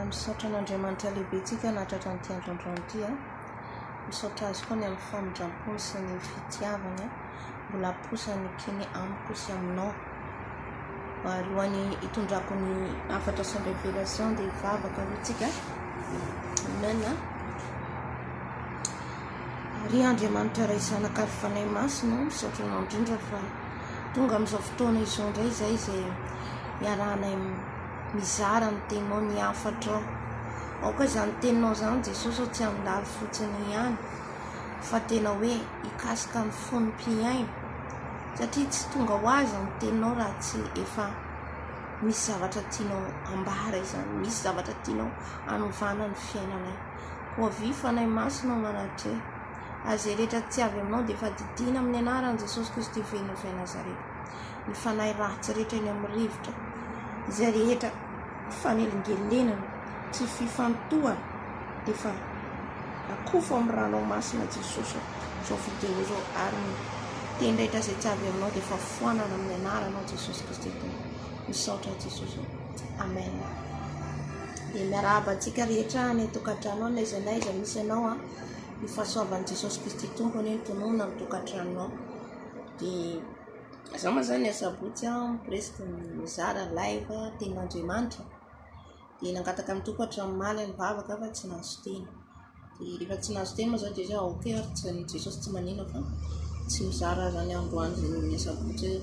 Misaotra an'Andriamanitra lehibe tsika nahatratra an'ity andro androany ity a. Misaotra azy koa ny amin'ny famindrampony sy ny fitiavany mbola aposany kiny amiko sy aminao. Alohan'ny hitondrako ny hafatra sy ny révélation dia hivavaka aloha tsika. Amen. Ry Andriamanitra Ray Zanaka ary Fanahy Masina, misaotra anao indrindra fa tonga amin'izao fotoana izao indray izay izay iarahanay mizara ny teninao, ny hafatrao. Aoka izany teninao izany Jesosy ô tsy handalo fotsiny ihany fa tena hoe hikasika ny fon'ny mpihaino satria tsy tonga ho azy ny teninao raha tsy efa misy zavatra tianao ambara izany, misy zavatra tianao hanovana ny fiainanay. Koa avia Fanahy Masina ao manatreha. Ary izay rehetra tsy avy aminao dia efa didiana amin'ny anaran'i Jesosy Kristy velona avy any Nazareta. Ny fanahy ratsy rehetra eny amin'ny rivotra, izay rehetra fanelingelenana, tsy fifantohana, dia efa akofo amin'ny ranao masina Jesosy izao video izao ary ny teny rehetra izay tsy avy aminao dia efa foanana amin'ny anaranao Jesosy Kristy Tompo. Misaotra Jesosy. Amen. Dia miarahaba antsika rehetra any an-tokantrano any, n'aiza n'aiza misy anao an. Ny fahasoavan'i Jesosy Kristy Tompo anie no tononina amin'ny tokantranonao. Dia za moa zany asabotsy an, presque mizara live tenin'Andriamanitra. Dia nangataka ny Tompo hatramin'ny omaly aho nivavaka fa tsy nahazo teny. Dia rehefa tsy nahazo teny moa za dia hoe ok ary tsy Jesosy tsy manina fa tsy mizara zany androany ny asabotsy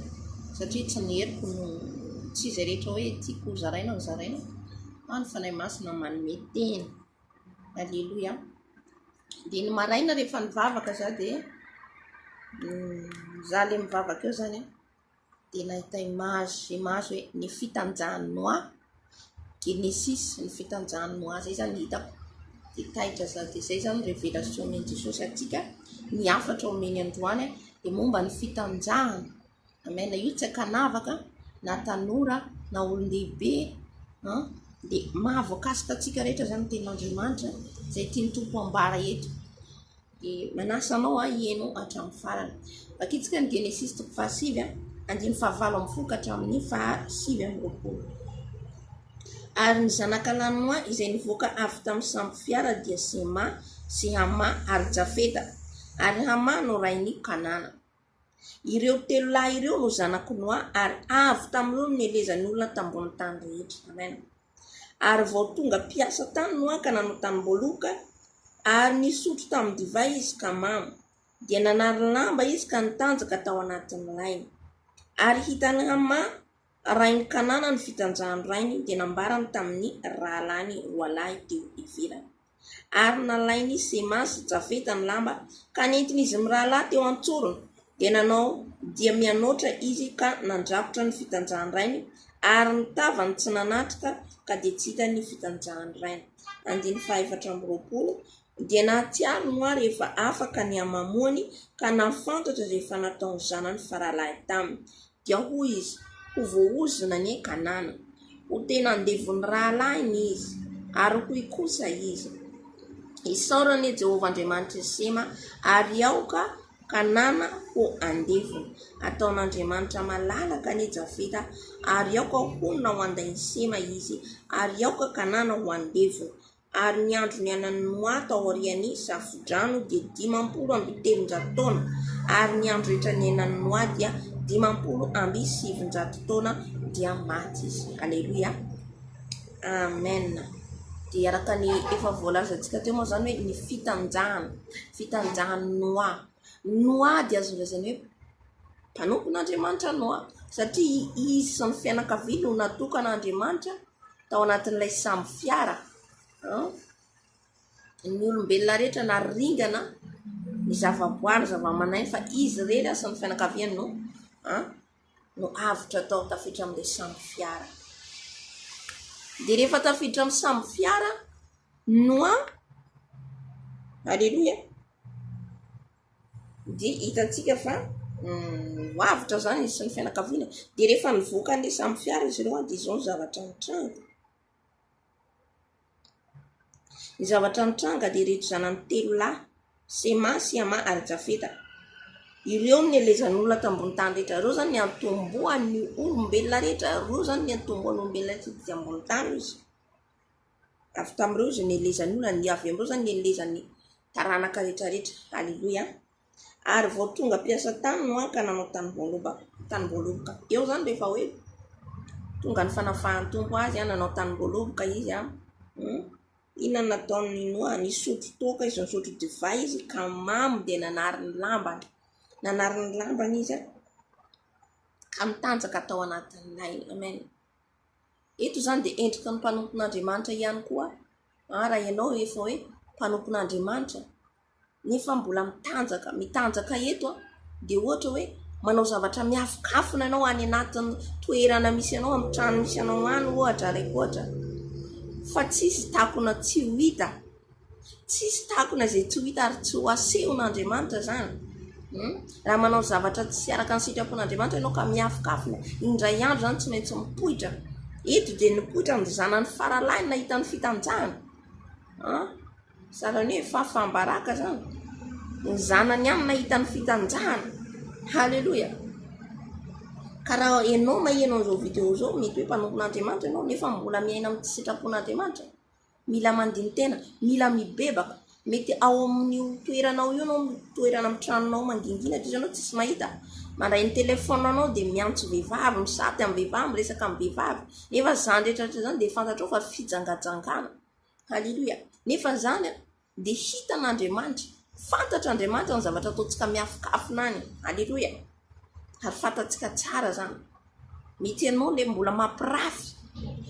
satria tsy ny heriko no tsy izay rehetra hoe tiako ho zaraina no zaraina fa ny Fanahy Masina manome teny. Aleloia. Dia ny maraina rehefa nivavaka za dia za le mivavaka eo zany an. dia nahita image, image hoe ny fitanjahan'i Noa, Genesis, ny fitanjahan'i Noa, zay zany hitako, dia taitra za, dia zay zany révélation omen'i Jesosy antsika, ny hafatra omeny androany dia momba ny fitanjahana, amen, io tsy ankanavaka na tanora na olon-dehibe an, dia mahavoakasika antsika rehetra zany ny tenin'Andriamanitra, izay tian'ny Tompo ambara eto. Dia manasa anao aho hihaino hatramin'ny farany. Vakintsika ny Genesisy toko fahasivy, andininy fahavalo ambin'ny folo ka hatramin'ny fahasivy amby 20. Ary ny zanaka lahin'i Noa izay nivoaka avy tamin'ny sambo fiara dia Sema sy Hama ary Jafeta. Ary Hama no rain'i Kanana. Ireo telo lahy ireo no zanak'i Noa ary avy tamin'ireo no nielezan'ny olona tambonin'ny tany rehetra. Amen. Ary vao tonga mpiasa tany Noa ka nanao tanim-boaloboka, ary nisotro tamin'ny divay izy ka mamo. Dia nanary lamba izy ka nitanjaka tao anatin'ny lainy. Ary hitan'i Hama, rain'i Kanana ny fitanjahan'ny rainy, dia nambarany tamin'ny rahalahiny roalahy teo ivelany. Ary nalain'i Sema sy Jafeta ny lamba ka nentin'izy mirahalahy teo an-tsorony, dia nanao dia mianoatra izy ka nandrakotra ny fitanjahan-drainy, ary ny tavany tsy nanatrika ka dia tsy hita ny fitanjahan-drainy. Andininy fahaefatra amby 20. Dia nahatsiaro Noa rehefa afaka ny hamamoany ka nahafantatra izay efa nataon'ny zanany faralahy taminy. Dia hoy izy, Ho voaozona anie Kanana! Ho tena andevon'ny rahalahiny izy. Ary hoy kosa izy, Isaorana anie Jehovah Andriamanitr'i Sema, ary aoka Kanana ho andevony. Ataon'Andriamanitra malalaka anie Jafeta, ary aoka honina ao an-dain'i Sema izy, ary aoka Kanana ho andevony. Ary ny andro niainan'i Noa tao aorian'ny Safodrano dia 350 taona, ary ny andro rehetra niainan'i Noa dia 950 taona, dia maty izy. Aleloia. Amen. Dia araka ny efa voalazantsika teo moa izany hoe ny fitanjahana, fitanjahan'i Noa. Noa dia azo lazaina hoe mpanompon'Andriamanitra Noa, satria izy sy ny fianakaviany no natokan'Andriamanitra tao anatin'ilay sambo fiara an, ny olombelona rehetra naringana ny zavaboary, zavamananaina fa izy irery sy ny fianakaviany no an no avotra tao tafiditra amin'ilay sambo fiara. Dia rehefa tafiditra amin'ny sambo fiara Noa, aleloia, Dia hitantsika fa ho avotra izany izy sy ny fianakaviany. Dia rehefa nivoaka an'ilay sambo fiara izy ireo dia izao ny zavatra nitranga. Ny zavatra nitranga dia ireto zanany telo lahy, Sema sy Hama ary Jafeta. Ireo no nielezan'olona tambony tany rehetra. Ireo izany niantombohan'ny olombelona rehetra. Ireo izany niantombohan'ny olombelona rehetra tety ambony tany izy. Avy tamin'ireo izy nielezan'ny olona, ny avy amin'ireo izany nielezan'ny taranaka rehetrarehetra. Aleloia. Ary vao tonga mpiasa tany Noa ka nanao tanim-boaloba, tanim-boaloboka. Eo izany rehefa hoe tonga ny fanafahan'ny Tompo azy, nanao tanim-boaloboka izy. Hmm? Inona no nataon'i Noa? Nisotro toaka izy, nisotro divay izy ka mamo dia nanary ny lambany. Nanary ny lambany izy ka nitanjaka tao anatin'ny lay. Amen. Eto izany dia endriky ny mpanompon'Andriamanitra ihany koa. Ah, raha ianao efa hoe mpanompon'Andriamanitra, nefa mbola mitanjaka, mitanjaka eto an, dia ohatra hoe manao zavatra miafokafona ianao any anatin'ny toerana misy anao, amin'ny trano misy anao any ohatra, alaiko ohatra, fa tsisy takona tsy ho hita, tsisy takona izay tsy ho hita ary tsy ho asehon'Andriamanitra izany. Hmm? Raha manao zavatra tsy araka ny sitrapon'Andriamanitra ianao ka miafokafona, indray andro izany tsy maintsy mipoitra. Eto dia nipoitra ny zanany faralahy nahita ny fitanjahana. An? Sahala ny hoe fahafaham-baraka zany. Ny zanany ihany nahita ny fitanjahana. Haleloia. Ka raha ianao maheno an'izao vidéo izao, mety hoe mpanompon'Andriamanitra ianao nefa mbola miaina amin'ny tsy sitrapon'Andriamanitra. Mila mandini-tena, mila mibebaka. Mety ao amin'io toeranao io ianao, toerana amin'ny tranonao mangingina, dia ianao tsisy mahita. Mandray ny telefaonanao dia miantso vehivavy, misaty amin'ny vehivavy, miresaka amin'ny vehivavy. Nefa izany rehetra rehetra izany dia fantatrao fa fijangajangana. Haleloia. Nefa izany dia hitan'Andriamanitra. Fantatr'Andriamanitra ny zavatra ataontsika miafokafona any. Haleloia. Ary fantatsika tsara izany. Mety ianao ilay mbola mampirafy.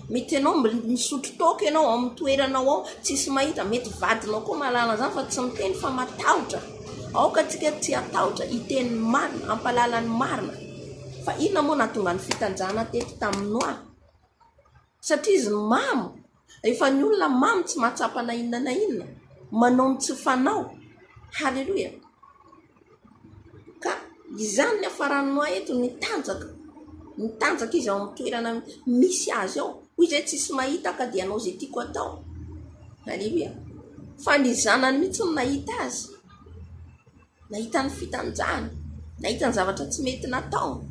Mety ianao misotro toaka ianao ao amin'ny toeranao ao, tsisy mahita. Mety vadinao koa mahalala an'izany fa tsy miteny fa matahotra. Aoka antsika tsy hatahotra hiteny ny marina, hampahalala ny marina. Fa inona moa nahatonga ny fitanjahana teto tamin'i Noa? Satria izy mamo. Rehefa ny olona mamo tsy mahatsapa na inona na inona, manao ny tsy fanao. Haleloia. Ka izany ny hafaran'i Noa eto, nitanjaka. Nitanjaka izy ao amin'ny toerana misy azy ao. Hoy izy hoe tsisy mahita ka dia hanao izay tiako atao. Haleloia. Fa ny zanany mihitsy no nahita azy. Nahita ny fitanjahany. Nahita ny zavatra tsy mety nataony.